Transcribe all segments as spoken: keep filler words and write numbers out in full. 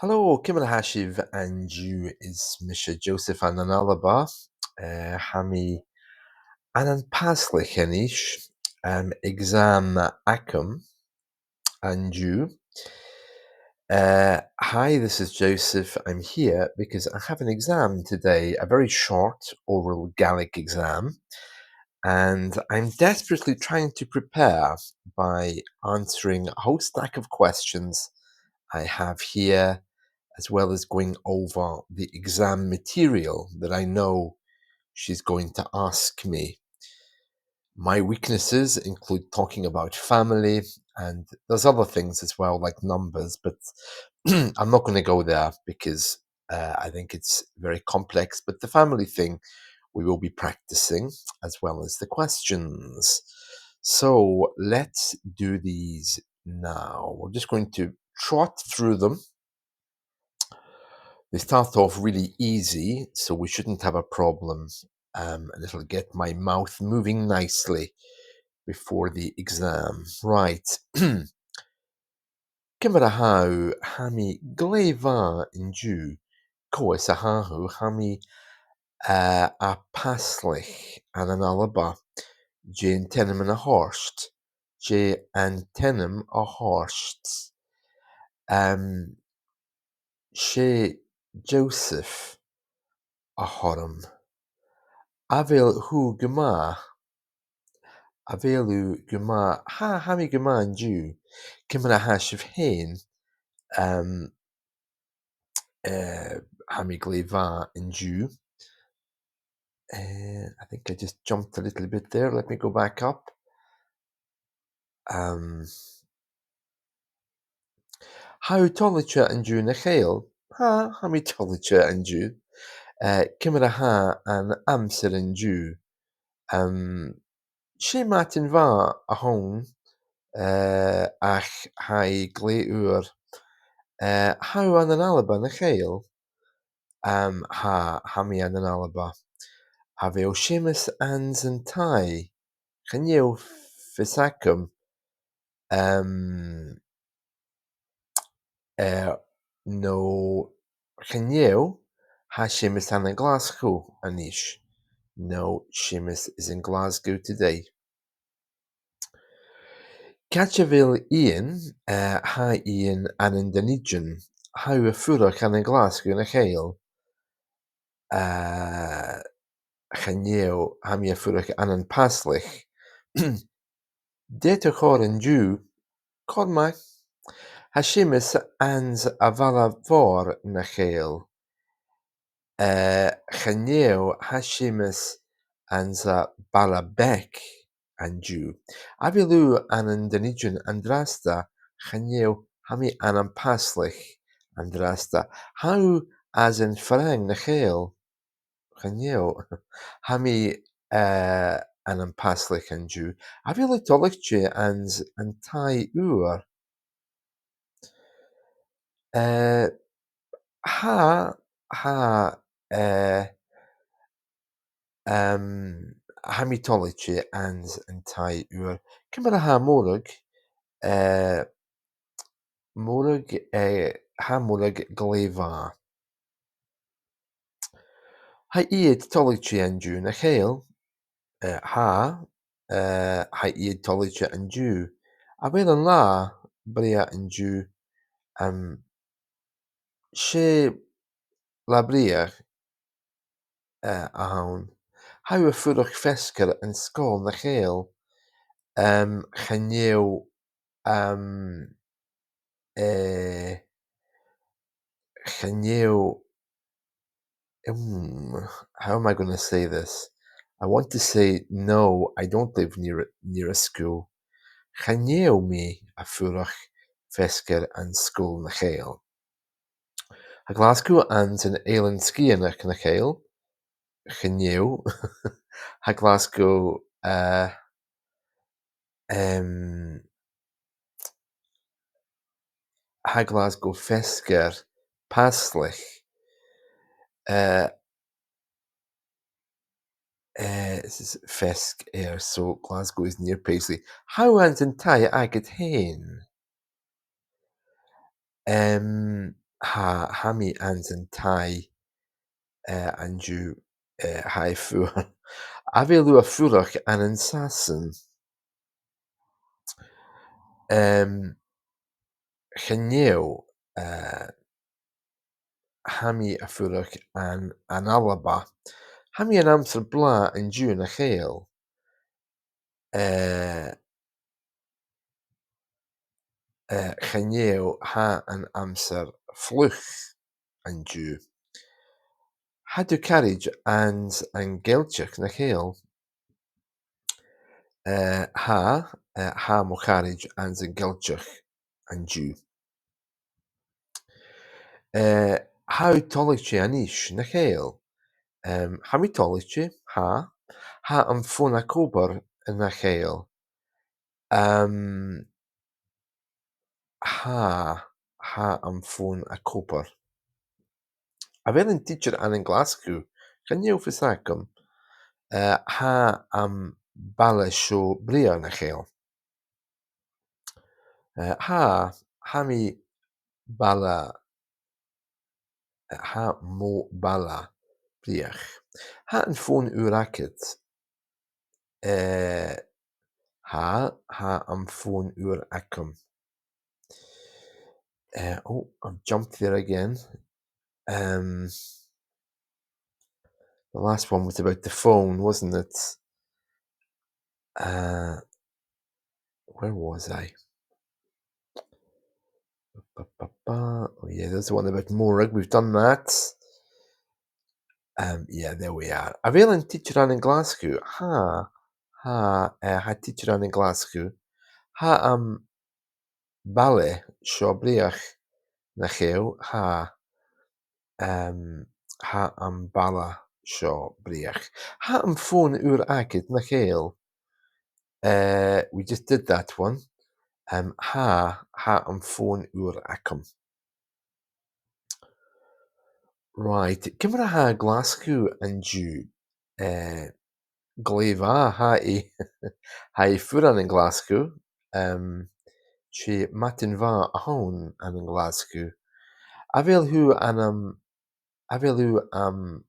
Hello, ciamar a tha sibh an-diugh? Is mise Joseph ann an Alba. Eh, tha mi ann am Pàislig a-nis, um, exam agam an-diugh. Uh, hi, this is Joseph. I'm here because I have an exam today, a very short oral Gaelic exam, and I'm desperately trying to prepare by answering a whole stack of questions I have here, as well as going over the exam material that I know she's going to ask me. My weaknesses include talking about family, and there's other things as well, like numbers, but I'm not gonna go there because, uh, I think it's very complex, but the family thing we will be practicing, as well as the questions. So let's do these now. We're just going to trot through them. They start off really easy, so we shouldn't have a problem. Um, and it'll get my mouth moving nicely before the exam. Right. Ciamar a tha thu? Tha mi glè mhath an-diugh. Cò às a tha thu? Tha mi, eh, à Pàislig ann an Alba. Dè an t-ainm a th' ort? Dè an t-ainm a th' ort? Um, 's e Joseph a th' orm. A bheil thu gu math? A bheil thu gu math? Tha, tha mi gu math an-diugh. Ciamar a tha sibh fhèin? Um, eh, tha mi glè mhath an-diugh. Eh, I think I just jumped a little bit there. Let me go back up. Um, tha thu toilichte an-diugh, nach eil? Tha, tha mi toilichte an-diugh. Eh, ciamar a tha an aimsir an-diugh? Um, 's e madainn mhath a th' ann, eh, ach tha i glè fhuar. Eh, tha thu ann an Alba, nach eil? Um, tha, tha mi ann an Alba. A bheil Seumas anns an taigh? Chan eil fhios agam. Um, eh, no, chan eil, tha Seumas ann an Glaschu a-nis. No, Seumas is in Glasgow today. Càit a bheil Iain? Eh, tha Iain ann an Dùn Èideann. Tha thu a' fuireach ann an Glaschu, nach eil? Eh, chan eil, tha mi a' fuireach ann am Pàislig. Dè do chor an-diugh? Cor math. Tha Seumas anns a' bhaile mhòr, nach eil? Eh, chan eil, tha Seumas anns a' bhaile bheag an-diugh. A bheil thu ann an Dùn Èideann an-dràsta? Chan eil, tha mi ann am Pàislig an-dràsta. Tha thu às an Fhraing, nach eil? Chan eil, tha mi, eh, ann am Pàislig an-diugh. A bheil thu toilichte anns an taigh ùr? Eh, tha, tha, eh, um, tha mi toilichte anns an taigh ùr. Ciamar a tha Mòrag? Eh, Mòrag, eh, tha Mòrag glè mhath. Tha iad toilichte an-diugh, nach eil? Eh, tha, eh, tha iad toilichte an-diugh. A bheil an latha brèagha an-diugh? Um, 's e latha brèagha, eh, a th' ann. Tha thu a' fuireach feasgar an sgoil, nach eil? Um, chan eil, um, eh, chan eil, um, how am I gonna say this? I want to say, no, I don't live near, near a school. Chan eil mi a' fuireach feasgar an sgoil, nach eil? Tha Glaschu anns an Eilean Sgitheanach, nach eil? Chan eil. Tha Glaschu, eh, em, tha Glaschu feasgar Pàislig. Eh, eh, this is feasgar, so Glasgow is near Paisley. Tha thu anns an taigh agad fhèin? Em, tha, tha mi anns an taigh, eh, an-diugh, eh, tha e fuar. A bheil thu a' fuireach ann an Sasainn? Em, chan eil, eh, tha mi a' fuireach ann an Alba. Tha mi an aimsir blàth an-diugh, nach eil? Eh, eh, chan eil, tha an aimsir fliuch an-diugh. Tha do charaid anns a' Ghàidhealtachd, nach eil? Eh, tha, eh, tha mo charaid anns a' Ghàidhealtachd an-diugh. Eh, tha thu toilichte a-nis, nach eil? Em, tha mi toilichte, tha. Tha am fòn ag obair, nach eil? Em, tha, tha am fòn ag obair. A bheil an tidsear ann an Glaschu? Chan eil fhios agam. Eh, tha am baile seo brèagha, nach eil? Eh, tha, tha mi baile, eh, tha mo bhaile brèagha. Tha am fòn ùr agad? Eh, tha, tha am fòn ùr agam. Eh, oh, I've jumped there again. Um, the last one was about the phone, wasn't it? Uh, where was I? Ba, ba, ba. Oh, yeah, there's the one about Morag. We've done that. Um, yeah, there we are. A bheil an tidsear ann an Glaschu? Tha, tha, eh, tha tidsear ann an Glaschu. Tha am baile seo brèagha, nach eil? Tha, um, tha am baile seo brèagha. Tha am fòn ùr agad, nach eil? Eh, we just did that one. Um, tha, tha am fòn ùr agam. Right, ciamar a tha Glaschu an-diugh? Eh, glè mhath, tha i, tha i fuar ann an Glaschu. Um, 's e madainn mhath a th' ann ann an Glaschu. A bheil thu ann am, a bheil thu am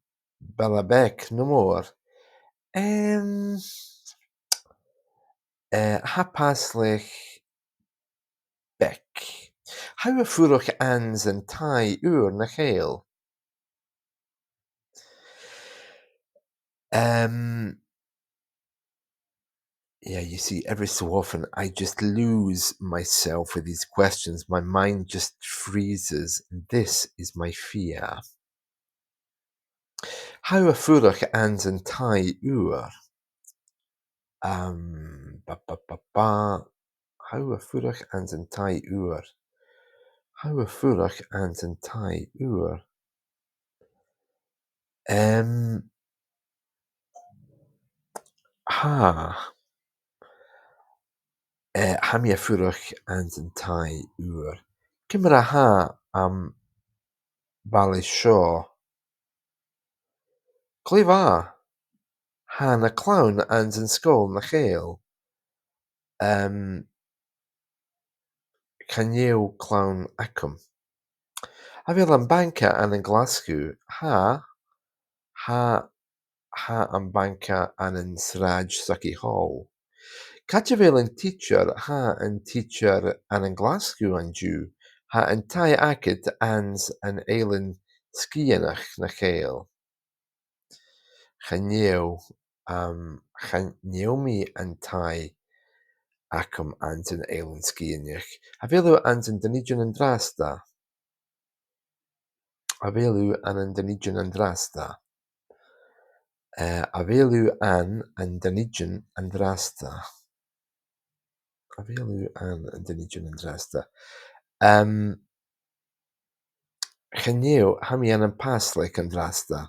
baile beag no mòr? Um, eh, tha Pàislig beag. Tha thu a' fuireach anns an taigh ùr, nach eil? Um, yeah, you see, every so often I just lose myself with these questions. My mind just freezes. And this is my fear. Tha thu a' fuireach anns an taigh ùr. Um, ba, ba, ba, ba. Tha thu a' fuireach anns an taigh ùr. Tha thu a' fuireach anns an taigh ùr. Um, tha. Eh, tha mi a' fuireach anns an taigh ùr. Ciamar a tha am baile seo? Glè mhath. Tha na cloinn anns an sgoil, nach eil? Um, chan eil clann agam. A bheil am banca ann an Glaschu? Tha, tha, tha am banca ann an Sràid Sauchiehall. Càit a bheil an tidsear? Tha an tidsear ann an Glaschu an-diugh. Tha an taigh agad anns an Eilean Sgitheanach, nach eil? Chan eil, um, chan eil mi an taigh agam anns an Eilean Sgitheanach. A bheil thu anns an Dùn Èideann an-dràsta? A bheil thu ann an Dùn Èideann an-dràsta? Eh, a bheil thu ann an Dùn Èideann an-dràsta? A bheil thu ann an Dùn Èideann an-dràsta? Um, chan eil, tha mi ann am Pàislig an-dràsta.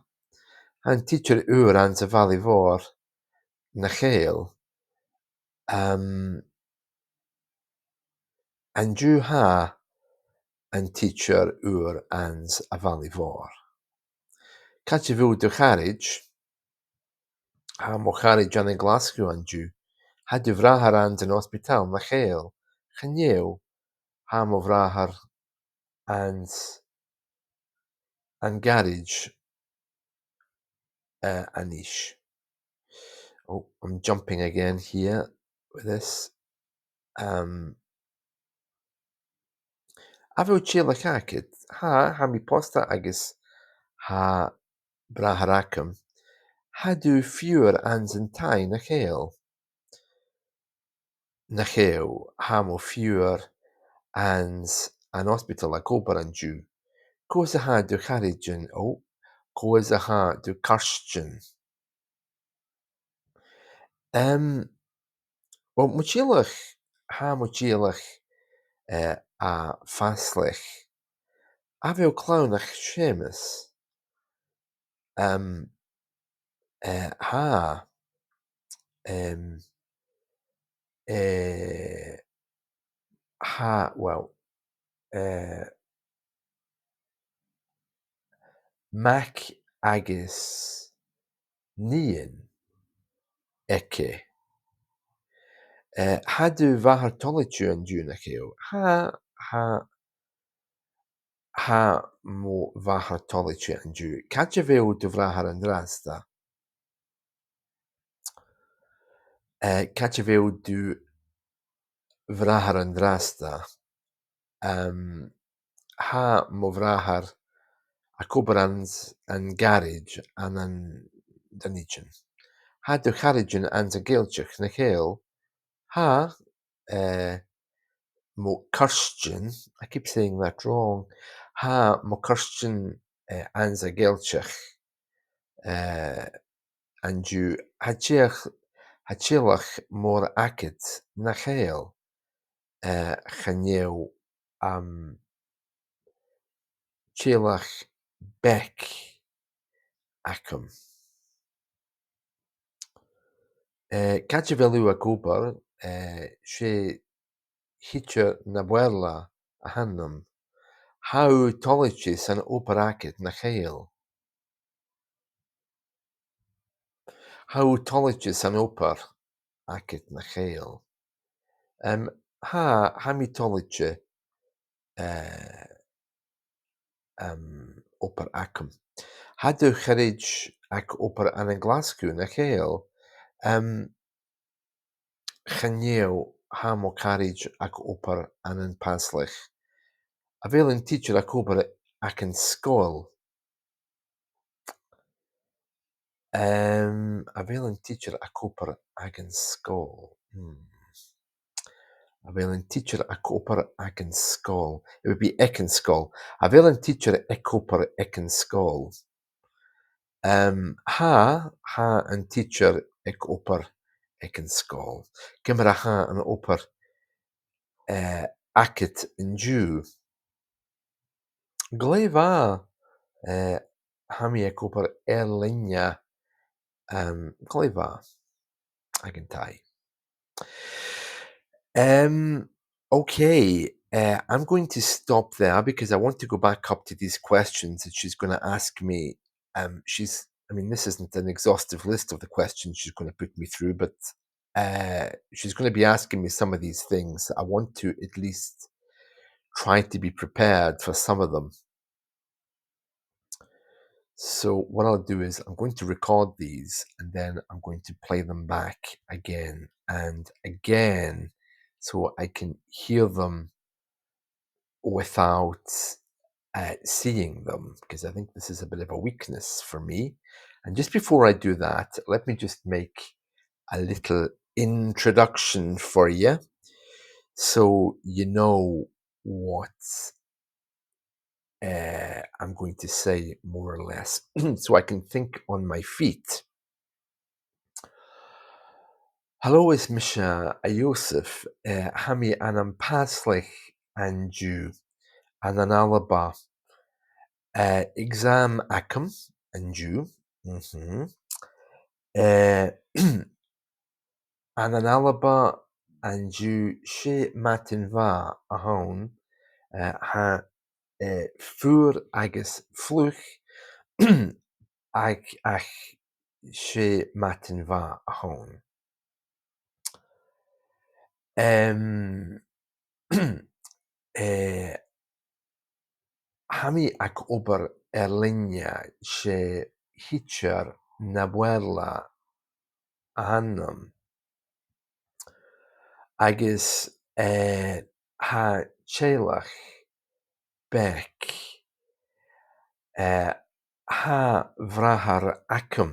Tha an tidsear ùr anns a' bhaile mhòr, nach eil? Um, an-diugh tha an tidsear ùr anns a' bhaile mhòr. Càit a bheil do charaid? Tha mo charaid ann an Glaschu an-diugh. Tha do bhràthair anns an ospadal, nach eil? Chan eil. Tha mo bhràthair anns an garaids, eh, a-nis. Oh, I'm jumping again here with this. Um, a bheil teaghlach agad? Tha, tha mi pòsta agus tha bràthair agam. Tha thu fiughair anns an taigh, nach eil? Nach eil, tha mo phiuthar anns an ospadal ag obair an-diugh. Cò às a tha do charaidean, o, cò às a tha do chàirdean? Em, well, mo theaghlach, tha mo theaghlach, eh, a' fàsladh. A bheil clann agad, Seumas? Em, eh, tha, em, eh, tha, well, eh, mac agus nighean aige. Eh, tha do bhràthair toilichte an-diugh, nach eil? Tha, tha, tha mo bhràthair toilichte an-diugh. Càit a bheil do bhràthair an-dràsta? Eh, càit a bheil do bhràthair an-dràsta? Em, tha mo bhràthair ag obair anns an garaids ann an Dùn Èideann. Tha do charaidean anns a' Ghàidhealtachd, nach eil? Tha, eh, mo chàirdean, I keep saying that wrong, tha mo chàirdean, eh, anns a' Ghàidhealtachd, eh, an-diugh, tha teagh-, tha teaghlach mòr agad, nach eil? Eh, chan eil, um, teaghlach beag agam. Eh, càit a bheil thu ag obair? Eh, 's e tidsear na Beurla a th' annam. Tha thu toilichte san obair agad, nach eil? Tha thu toilichte san obair agad, nach eil? Em, tha, tha mi toilichte, eh, em, obair agam. Tha do charaid ag obair ann an Glaschu, nach eil? Em, chan eil, tha mo charaid ag obair ann am Pàislig. A bheil an tidsear ag obair aig an sgoil? Em, a bheil an tidsear ag obair aig an sgoil? Hmm. A bheil an tidsear ag obair aig an sgoil? It would be aig an sgoil. A bheil an tidsear ag obair aig an sgoil? Em, tha, tha an tidsear ag obair aig an sgoil. Ciamar a tha an obair, eh, agad an-diugh? Glè mhath, eh, tha mi ag obair air-loidhne, em, glè mhath aig an taigh. Um, okay, uh, I'm going to stop there because I want to go back up to these questions that she's gonna ask me. Um, she's, I mean, this isn't an exhaustive list of the questions she's gonna put me through, but, uh, she's gonna be asking me some of these things. I want to at least try to be prepared for some of them. So what I'll do is I'm going to record these and then I'm going to play them back again and again so I can hear them without, uh, seeing them, because I think this is a bit of a weakness for me. And just before I do that, let me just make a little introduction for you so you know what, uh, I'm going to say more or less, so I can think on my feet. Hello, is mise Iòsaph. Uh, tha mi ann am Pàislig an-diugh, ann an Alba. Uh, exam agam an-diugh. Mhm. Uh, ann an Alba an-diugh, 's e madainn mhath a th' ann, eh, tha, eh, fuar agus fliuch, ach, ach 's e madainn mhath a th' ann. Em, eh, tha mi ag obair air-loidhne, 's e Thidsear na Faoghla a th' annam. Agus, eh, tha teaghlach beag, eh, tha bràthair agam,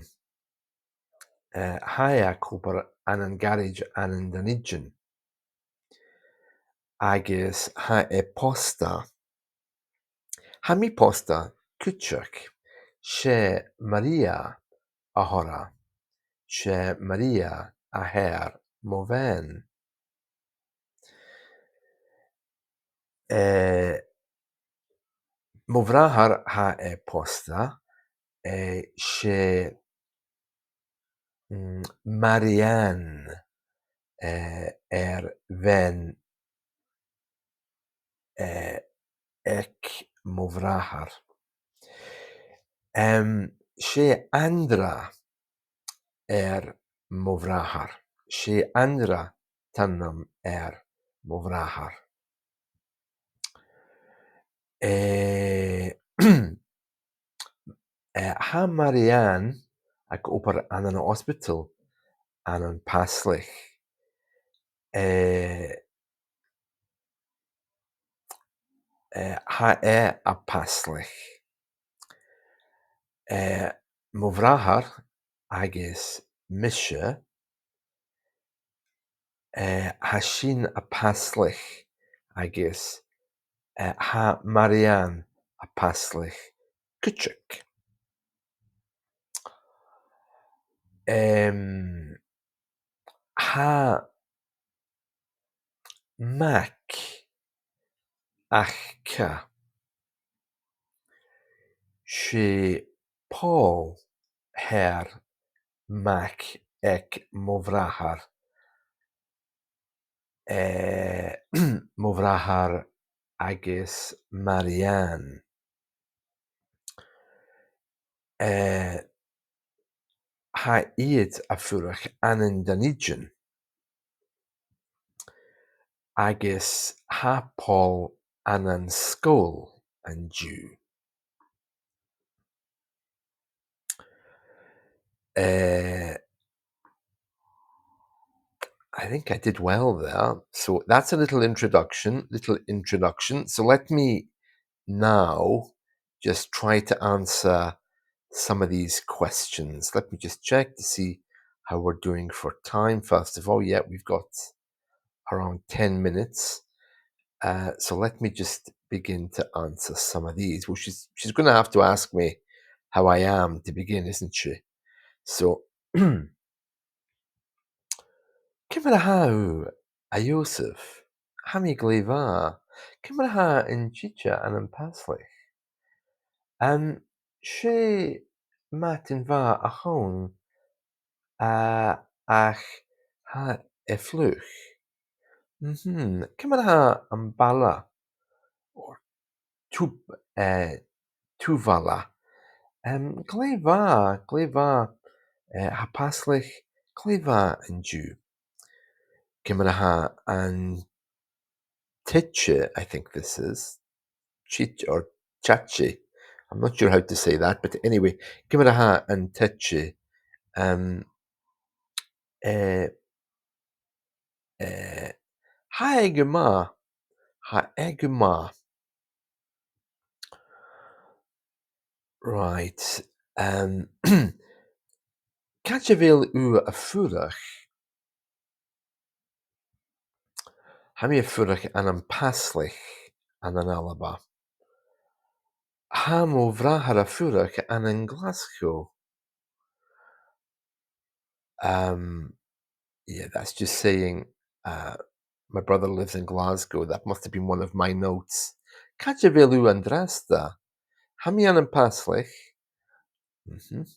eh, tha e ag obair ann an garaids ann an Dùn Èideann. Agus tha e pòsta. Tha mi pòsta cuideachd. 'S e Maria a th' oirre. 'S e Maria a th' air mo bhean. Eh, mo bhràthair, tha e pòsta, eh, 's e, mm, Marianne, eh, air bean, eh, aig mo bhràthair. Em, 's e Andra air mo bhràthair. 'S e Andra t' ainm air mo bhràthair. Eh, eh, tha Marianne ag obair ann an ospadal ann am Pàislig. Eh, eh, tha e à Pàislig. Eh, mo bhràthair agus mise, eh, tha sinn à Pàislig agus, eh, tha Marianne à Pàislig cuideachd. Em, tha mac aca. 'S e Pòl a th' air mac aig mo bhràthair. Eh, mo bhràthair agus Marianne. Eh, tha iad a' fuireach ann an Dùn Èideann. Agus tha Pòl ann an sgoil an-diugh. Eh, I think I did well there. So that's a little introduction, little introduction. So let me now just try to answer some of these questions. Let me just check to see how we're doing for time. First of all, yeah, we've got around ten minutes. Uh, so let me just begin to answer some of these. Well, she's, she's gonna have to ask me how I am to begin, isn't she? So, ciamar a tha thu, a Joseph? Tha mi glè mhath. Ciamar a tha an t-sìde ann am Pàislig? Um, 's e madainn mhath a th' ann, uh, ach tha e fliuch. Mhm. Ciamar a tha am baile? Or tub-, eh, tu bhaile? Um, glè mhath, glè mhath, eh, tha Pàislig glè mhath an-diugh. Ciamar a tha an t-sìde, I think this is. Chich or chachi. I'm not sure how to say that, but anyway, ciamar a tha an t-sìde. Um, eh, eh, tha e gu math. Tha e gu math. Right. Um, càit a bheil thu a' fuireach? Tha mi a' fuireach ann am Pàislig ann an Alba. Tha mo bhràthair a' fuireach ann an Glaschu. Um, yeah, that's just saying, uh, my brother lives in Glasgow. That must have been one of my notes. Càit a bheil thu an-dràsta? Tha mi ann am Pàislig. Mhm.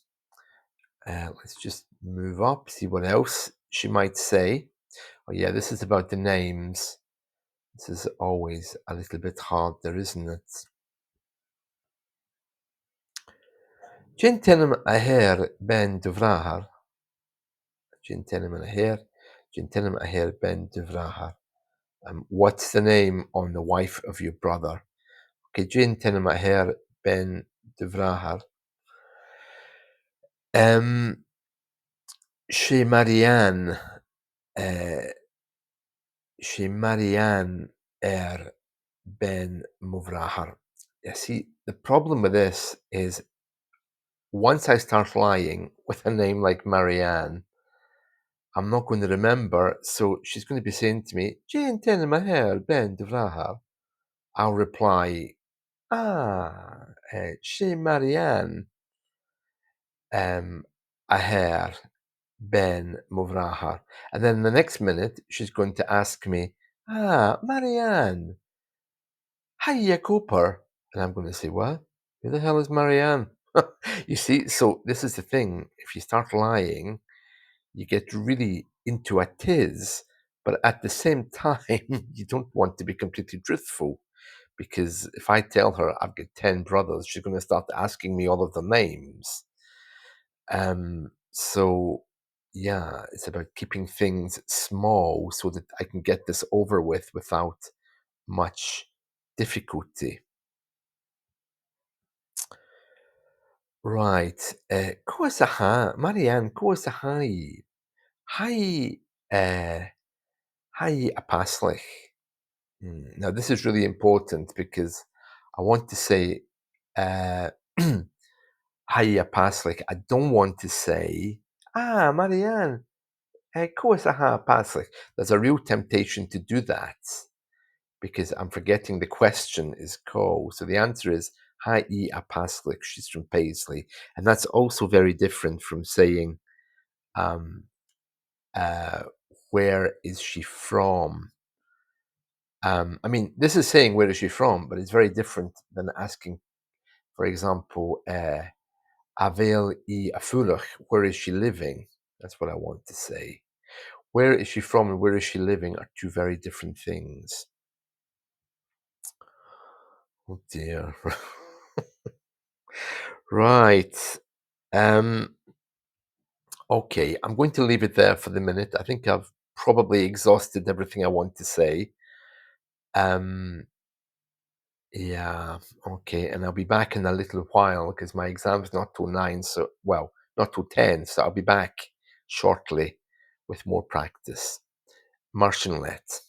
Uh, let's just move up, see what else she might say. Oh yeah, this is about the names. This is always a little bit harder, isn't it? Dè an t-ainm a th' air bean do bhràthar? Dè an t-ainm a th' air, dè an t-ainm a th' air bean do bhràthar? Um, what's the name on the wife of your brother? Okay, dè an t-ainm a th' air bean do bhràthair. Um, 's e Marianne, eh, 's e Marianne a bh' ann am bean mo bhràthar. You see, the problem with this is once I start lying with a name like Marianne, I'm not going to remember, so she's going to be saying to me, "Dè an t-ainm a th' air bean do bhràthair?" I'll reply, "Ah, eh, 's e Marianne, um, a th' air bean mo bhràthar." And then the next minute, she's going to ask me, "Ah, Marianne, tha i ag obair." And I'm going to say, "What? Who the hell is Marianne?" You see, so this is the thing. If you start lying, you get really into a tiz, but at the same time, you don't want to be completely truthful, because if I tell her I've got ten brothers, she's going to start asking me all of their names. Um, so, yeah, it's about keeping things small so that I can get this over with without much difficulty. Right, eh, cò às a tha, Marianne, cò às a tha i? Tha i, eh, tha i à Pàislig. Hmm, now, this is really important because I want to say, eh, tha i à Pàislig. I don't want to say, "Ah, Marianne, eh, cò às a tha i à Pàislig?" There's a real temptation to do that because I'm forgetting the question is cò. So the answer is, tha i à Pàislig, she's from Paisley. And that's also very different from saying, um, uh, "Where is she from?" Um, I mean, this is saying, "Where is she from?" but it's very different than asking, for example, uh, "A bheil i a' fuireach?" "Where is she living?" That's what I want to say. "Where is she from?" and "Where is she living?" are two very different things. Oh dear. Right. Um, okay, I'm going to leave it there for the minute. I think I've probably exhausted everything I want to say. Um, yeah, okay, and I'll be back in a little while 'cause my exam's not till nine, so, well, not till ten, so I'll be back shortly with more practice. Mar sin leat.